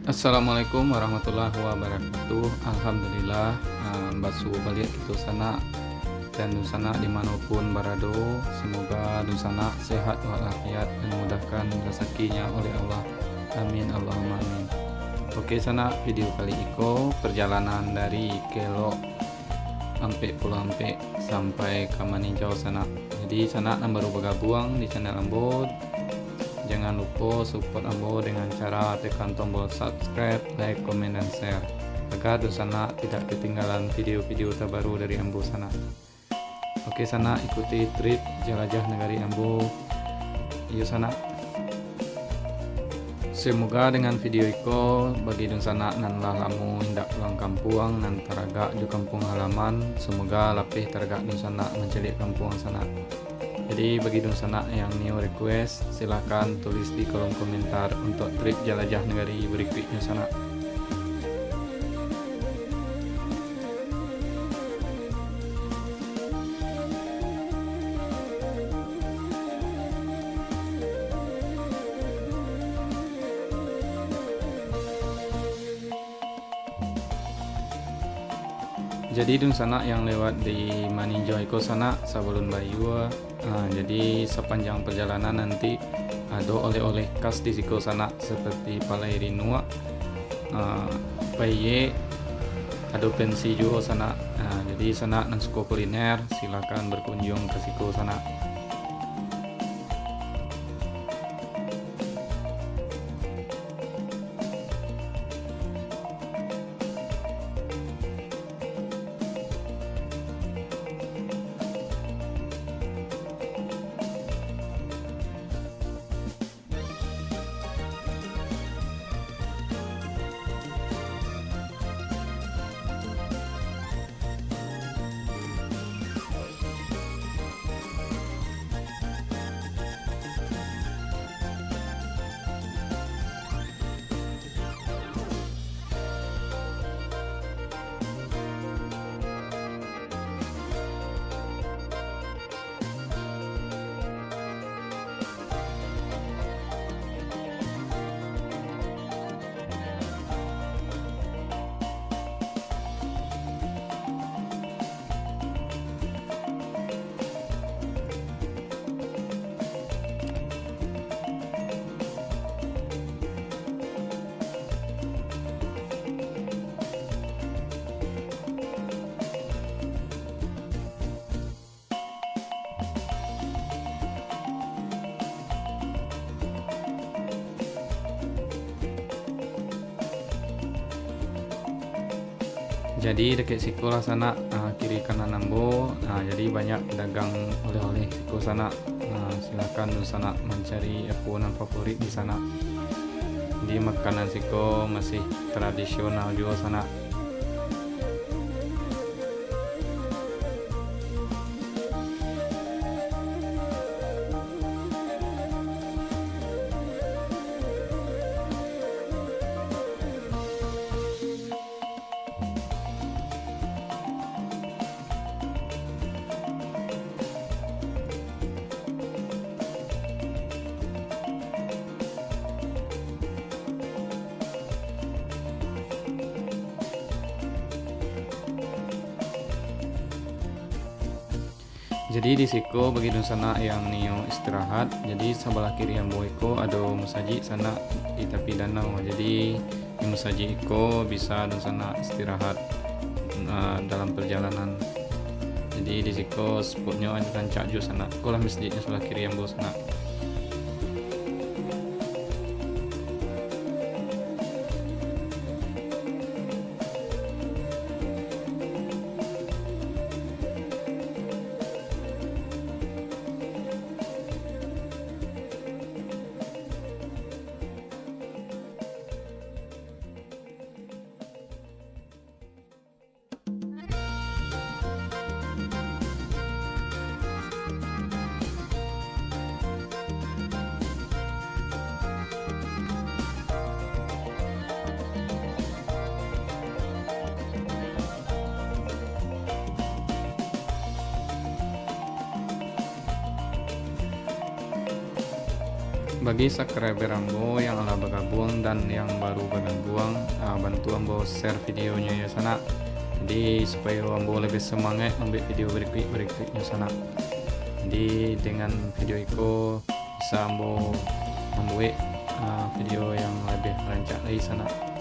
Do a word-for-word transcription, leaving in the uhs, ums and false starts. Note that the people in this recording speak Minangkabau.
Assalamualaikum warahmatullahi wabarakatuh. Alhamdulillah, ah, basuo baliak kito sanak. Dan dunsanak di mano pun barado, semoga dunsanak sehat walafiat dan dimudahkan rasakinyo oleh Allah. Amin, Allahumma amin. Oke sanak, video kali iko perjalanan dari Kelok ampek puluah ampek sampai ka Maninjau sanak. Jadi sanak nan baru bagabuang di channel ambo, jangan lupo support ambo dengan cara tekan tombol subscribe, like, komen, dan share, agar dunsanak tidak ketinggalan video-video terbaru dari ambo sanak. Oke sanak, ikuti trip jelajah nagari ambo. Iyo sanak. Semoga dengan video iko, bagi dunsanak nan lah lamo indak pulang kampuang, nan taragak jo kampuang halaman, semoga lapeh taragak dunsanak mancaliak kampuang sanak. Jadi bagi dunsanak yang nio request, silahkan tulis di kolom komentar untuk trip jelajah nagari berikutnyo sanak. Jadi dunsanak yang lewat di Maninjau iko sanak, sabalun bayua, ah, jadi sapanjang pajalanan nanti ado oleh-oleh khas di siko sanak, seperti palai rinuak, ah, payek, ado pensi juo sanak. Ah, jadi sanak nan suko kuliner, silakan berkunjung ka siko sanak. Jadi, dakek siko lah sanak, ah, kiri kanan ambo. Ah, jadi, banyak pedagang oleh-oleh siko sanak. Ah, silakan dunsanak mancari apo nan favorit di sanak. Jadi, makanan siko masih tradisional juo sanak. Jadi, di siko bagi dunsanak yang nio istirahat, jadi sabalah kiri ambo iko ado musajik sanak di tapi danau. Jadi, di musajik iko bisa dunsanak istirahat, eh, dalam perjalanan. Jadi, di siko spotnyo ado rancak juo sanak. Iko lah masjidnyo sabalah kiri ambo sanak. Bagi subscriber ambo yang alah bagabuang dan yang baru bagabuang, ah, bantu ambo share videonyo yo sanak. Jadi supayo ambo labiah semangat mambuek video barikuik-barikuiknyo sanak. Jadi dengan video iko bisa ambo mambuek, ah, video yang labiah rancak lai sanak.